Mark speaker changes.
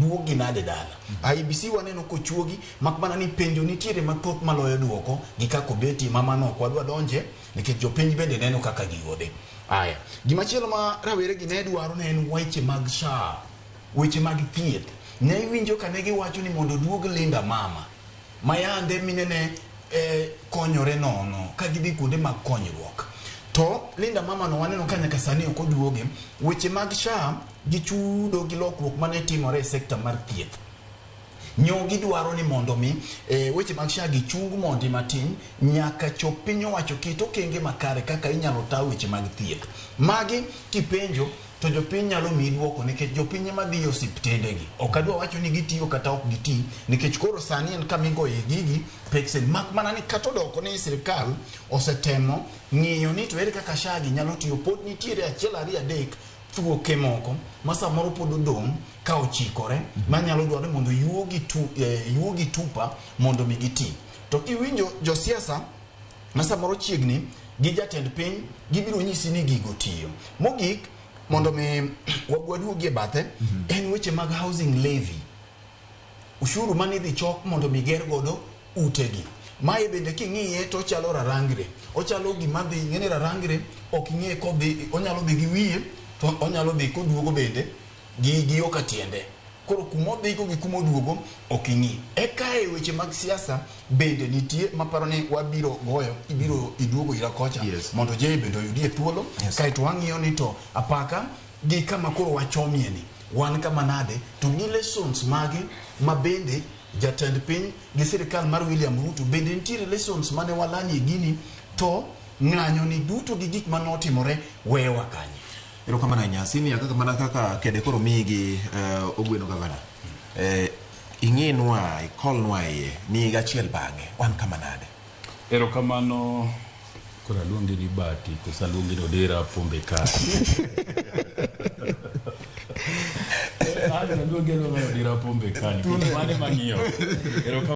Speaker 1: Duog gi nade dala? IEBC waneno kochuogi, mak mana ni penjo nitiere mathoth maloyo duoko gi kaka obetie ma mano ok wadwa donje nikech jopiny bende neno kaka gigo dhi. Aya, gimachielo ma rawere gi ne dwaro ne en weche mag SHA, weche mag thieth. Ne iwinjo ka ne giwacho ni mondo oduog Linda Mama ma yande mine ne konyore nono ka gidhi kuonde mag konyruok. To Linda Mama no waneno ka nyaka sani ok oduoge. Weche mag SHA gi chudo gi lokruok mane timore e sekta mar thieth. Nyo gidwaro ni mondo mi weche mag SHA gi chung mondi matin nyaka chop piny owacho ket okenge makare kaka inyalo ta weche mag thieth. Magi kipenjo to jopiny nyalo miyi duoko nikech jopiny ema dhi e osiptendegi. Ok adwa wacho ni gitiyo kata ok giti nikech koro sani en kama igoye gigi peksen. Mak mana ni kata odoko ni sirkal osetemo ng'iyo ni to ere kaka SHA gi nyalo tiyo, pod nitiere achiel ariyo adek thuoke moko ma samoro pod odong' ka ochikore manyalo dwaro ni mondo yuogi tupa mondo mi giti. To kiwinjo josiasa ma samoro chiegni gi jatend piny gibiro nyisi ni gigo tiyo. Mogik mondo mi waduogi e bathe en weche mag housing levy. Ushuru mane idhi chok mondo mi ger godo utegi. Mae bende king'iye to ochalo rarangre. Ochalo gima dhi, ing'e ni rarangre ok ing'e kodhi, onyalo dhi gi wiye to onyalo dhi koduogo bende gi yo ka tiende. Koro kumodhigo gi kumoduogo ok ing'i. Eka e weche mag siasa bende nitie maparo ni wabiro goyo, ibiro iduogo ira kocha mondo Jay bende oyudie thuolo. Kaeto wang'iyo ni to apaka gi kama koro wachomie ni wan kama nade to gi lessons mage ma bende jatend piny gi sirikal mar William Ruto bende nitiere lessons mane walanie gini to ng'anyo ni duto gi gik mane otimore wewa kanye.
Speaker 2: Erokamano ahinya. Senior, kaka mana kaka kede koro miyi gi Ogweno gavana. Ing'inwa, ikolnwa iye ni higa achiel bang'e wan kama nade?
Speaker 3: Erokamano. Koro aluongi ni Bati koso aluongi ni Odera Pombe ka. An aluongi aluonga ni Odera Pombe ka nikech mano ema ang'iyo. Erokamano.